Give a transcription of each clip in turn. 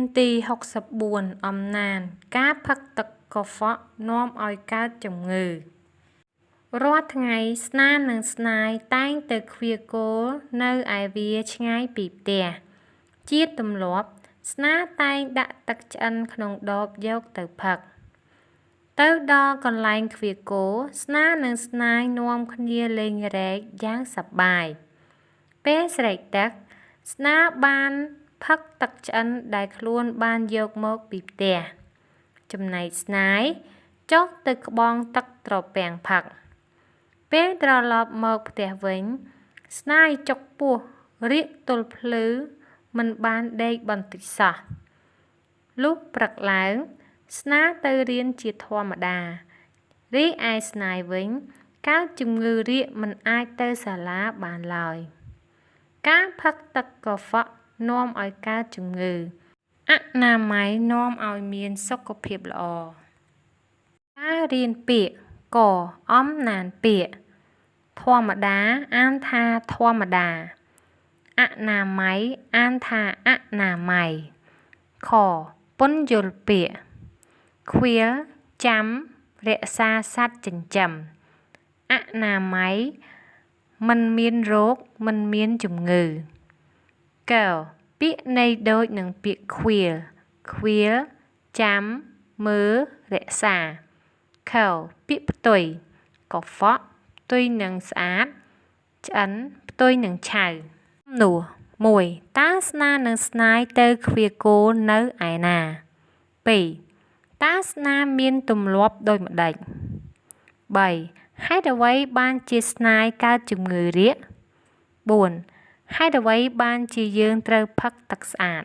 រៀនទី64អំណាន ការផឹកទឹកកខ្វក់នាំឲ្យកើតជំងឺ រាល់ថ្ងៃស្នានិងស្នាយតែងទៅឃ្វាលគោនៅឯវាលឆ្ងាយពីផ្ទះ ជាទម្លាប់ស្នាតែងដាក់ទឹកឆ្អិនក្នុងដបយកទៅផឹក ទៅដល់កន្លែងឃ្វាលគោ ស្នានិងស្នាយនាំគ្នាលេងរែកយ៉ាងសប្បាយ ពេលស្រេកទឹក ស្នាបានផឹកទឹកឆ្អិនដែលខ្លួនបានយកមកពីផ្ទះ ចំណែកស្នាយចុះទៅក្បងទឹកត្រពាំងផឹក ពេលត្រឡប់មកផ្ទះវិញ ស្នាយចុកពោះរាកទល់ភ្លឺមិនបានដេកបន្តិចសោះ លុះព្រឹកឡើង ស្នាទៅរៀនជាធម្មតា រីឯស្នាយវិញ កើតជំងឺរាកមិនអាចទៅសាលាបានឡើយ ការផឹកទឹកកខ្វក់នាំឲ្យកើតជំងឺ អនាម័យនាំឲ្យមានសុខភាពល្អ ការរៀនពាក្យ ក អំណានពាក្យ ធម្មតាអានថាធម្មតា អនាម័យអានថាអនាម័យ ខ ពន្យល់ពាក្យ ឃ្វាល ចាំ រក្សាសត្វចិញ្ចឹម អនាម័យ មិនមានរោគ មិនមានជំងឺ ក ពាក្យន័យដូចនឹងពាក្យឃ្វាល ឃ្វាល ចាំ មើល រក្សា ខ ពាក្យផ្ទុយ កខ្វក់ ផ្ទុយនឹងស្អាត ឆ្អិន ផ្ទុយនឹងឆៅ សំណួរ 1 តើស្នានិងស្នាយទៅឃ្វាលគោនៅឯណា 2 តើស្នាមានទម្លាប់ដូចម្តេច 3 ហេតុអ្វីបានជាស្នាយកើតជំងឺរាក 4 ហេតុអ្វីបានជាយើងត្រូវផឹកទឹកស្អាត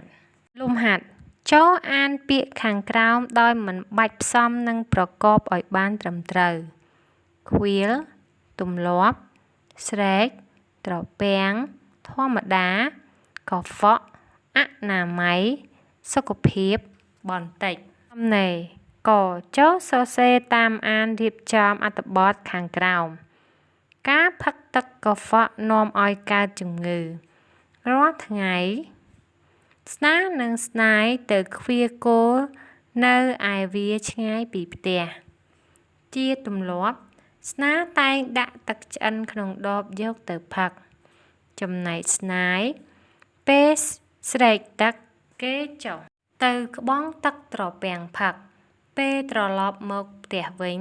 លំហាត់ ចូរអានពាក្យខាងក្រោមដោយមិនបាច់ផ្សំនិងប្រកបឲ្យបានត្រឹមត្រូវ ឃ្វាល ទម្លាប់ ស្រែក ត្រពាំង ធម្មតា កខ្វក់ អនាម័យ សុខភាព បន្តិច សំណេរ ក ចូរសរសេរតាមអានរៀបចំអត្ថបទខាងក្រោម ការផឹកទឹកកខ្វក់នាំឲ្យកើតជំងឺ រាល់ថ្ងៃ ស្នានិងស្នាយទៅឃ្វាលគោនៅឯវាលឆ្ងាយពីផ្ទះ ជាទម្លាប់ ស្នាតែងដាក់ទឹកឆ្អិនក្នុងដបយកទៅផឹក ចំណែកស្នាយ ពេលស្រេកទឹកគេចុះទៅក្បងទឹកត្រពាំងផឹក ពេលត្រឡប់មកផ្ទះវិញ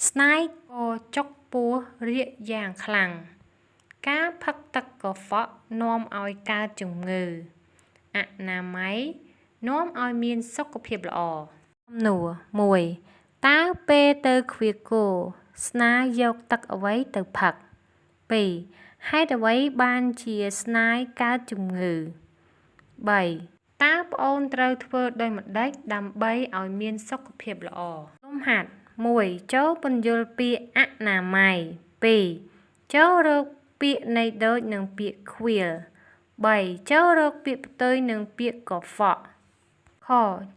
ស្នាយក៏ចុកពោះរាកយ៉ាងខ្លាំង ការផឹកទឹកកខ្វក់នាំឲ្យកើតជំងឺ អនាម័យនាំឲ្យមានសុខភាពល្អ សំណួរ 1 តើពេលទៅឃ្វាលគោ ស្នាយកទឹកអ្វីទៅផឹក 2 ហេតុអ្វីបានជាស្នាយកើតជំងឺ 3 តើប្អូនត្រូវធ្វើដូចម្តេចដើម្បីឲ្យមានសុខភាពល្អ លំហាត់ 1 ចូរពន្យល់ពាក្យអនាម័យ 2 ចូររកពាក្យន័យដូចនឹងពាក្យឃ្វាល 3 ចូររកពាក្យផ្ទុយនឹងពាក្យកខ្វក់ ខ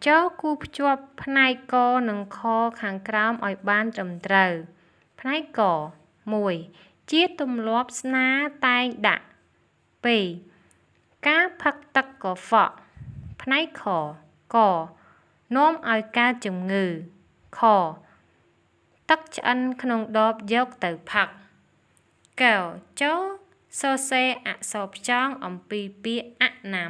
ចូរគូរភ្ជាប់ផ្នែកកនិងខខាងក្រោមឲ្យបានត្រឹមត្រូវ ផ្នែកក 1 ជាទម្លាប់ស្នាតែងដាក់ 2 ការផឹកទឹកកខ្វក់ ផ្នែកខ ក នាំឲ្យកើតជំងឺ ខ ទឹកឆ្អិនក្នុងដបយកទៅផឹក ក ចូរសរសេរអក្សរផ្ចង់អំពីពាក្យអនា